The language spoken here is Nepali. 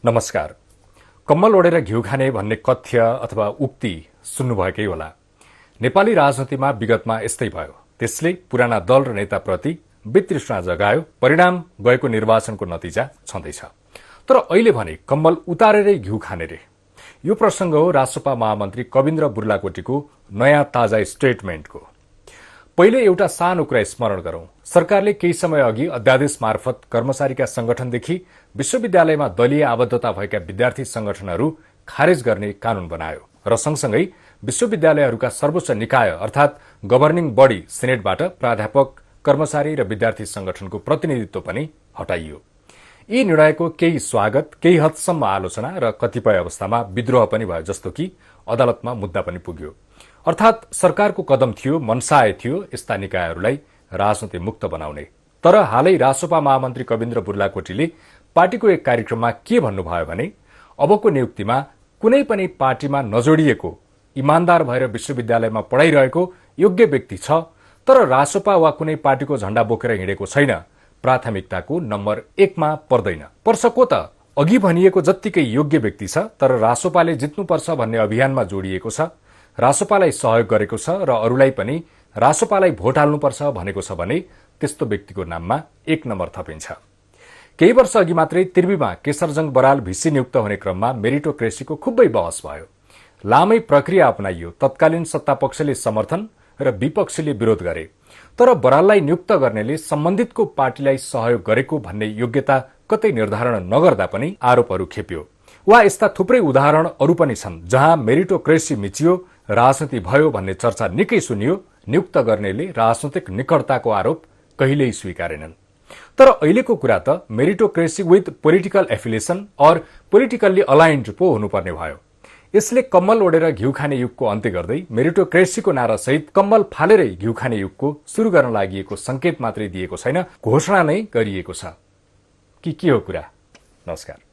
नमस्कार। कम्मल ओढेर घिउ खाने भन्ने कथ्य अथवा उक्ति सुन्नुभएकै होला। नेपाली राजनीतिमा विगतमा यस्तै भयो। त्यसले पुराना दल र नेताप्रति वितृष्णा जगायो। परिणाम गएको निर्वाचनको नतिजा छँदैछ। तर अहिले भने कम्मल उतारेरै घिउ खाने रे। यो प्रसंग हो रासोपा महामन्त्री कविन्द्र बुर्लाकोटीको नयाँ ताजा स्टेटमेन्टको। पहिले एउटा सानो कुरा स्मरण गरौं। सरकारले केही समय अघि अध्यादेश मार्फत कर्मचारीका संगठनदेखि विश्वविद्यालयमा दलीय आबद्धता भएका विद्यार्थी संगठनहरू खारेज गर्ने कानून बनायो र सँगसँगै विश्वविद्यालयहरूका सर्वोच्च निकाय अर्थात गभर्निङ बडी सिनेटबाट प्राध्यापक, कर्मचारी र विद्यार्थी संगठनको प्रतिनिधित्व पनि हटाइयो। यी निर्णयको केही स्वागत, केही हदसम्म आलोचना र कतिपय अवस्थामा विद्रोह पनि भयो, जस्तो कि अदालतमा मुद्दा पनि पुग्यो। अर्थात सरकारको कदम थियो, मनसाय थियो यस्ता निकायहरूलाई राजनीति मुक्त बनाउने। तर हालै रासोपा महामन्त्री कविन्द्र बुर्लाकोटीले पार्टीको एक कार्यक्रममा के भन्नुभयो भने अबको नियुक्तिमा कुनै पनि पार्टीमा नजोडिएको, इमान्दार भएर विश्वविद्यालयमा पढाइरहेको योग्य व्यक्ति छ, तर रासोपा वा कुनै पार्टीको झण्डा बोकेर हिँडेको छैन, प्राथमिकताको नम्बर 1 मा पर्दैन। पर्सको त अघि भनिएको जत्तिकै योग्य व्यक्ति छ, तर रासोपाले जित्नुपर्छ भन्ने अभियानमा जोडिएको छ, रासोपालाई सहयोग गरेको छ र अरूलाई पनि रासोपालाई भोट हाल्नुपर्छ भनेको छ भने त्यस्तो व्यक्तिको नाममा 1 नम्बर थपिन्छ। केही वर्ष अघि मात्रै त्रिवीमा केशरजंग बराल भिसी नियुक्त हुने क्रममा मेरिटोक्रेसीको खुबै बहस भयो। लामै प्रक्रिया अपनाइयो। तत्कालीन सत्तापक्षले समर्थन र विपक्षीले विरोध गरे। तर बराललाई नियुक्त गर्नेले सम्बन्धितको पार्टीलाई सहयोग गरेको भन्ने योग्यता कतै निर्धारण नगर्दा पनि आरोपहरू खेप्यो। वा यस्ता थुप्रै उदाहरण अरू पनि छन् जहाँ मेरिटोक्रेसी मिचियो, राजनीति भयो भन्ने चर्चा निकै सुनियो। नियुक्त गर्नेले राजनैतिक निकटताको आरोप कहिल्यै स्वीकारेनन्। तर अहिलेको कुरा त मेरिटोक्रेसी विथ पोलिटिकल एफिलिएसन और पोलिटिकल्ली अलाइन्ड पो हुनुपर्ने भयो। यसले कम्मल ओढेर घिउ खाने युगको अन्त्य गर्दै मेरिटोक्रेसीको नारासहित कम्मल फालेरै घिउ खाने युगको सुरु गर्न लागि संकेत मात्रै दिएको छैन, घोषणा नै गरिएको छ। के हो कुरा? नमस्कार।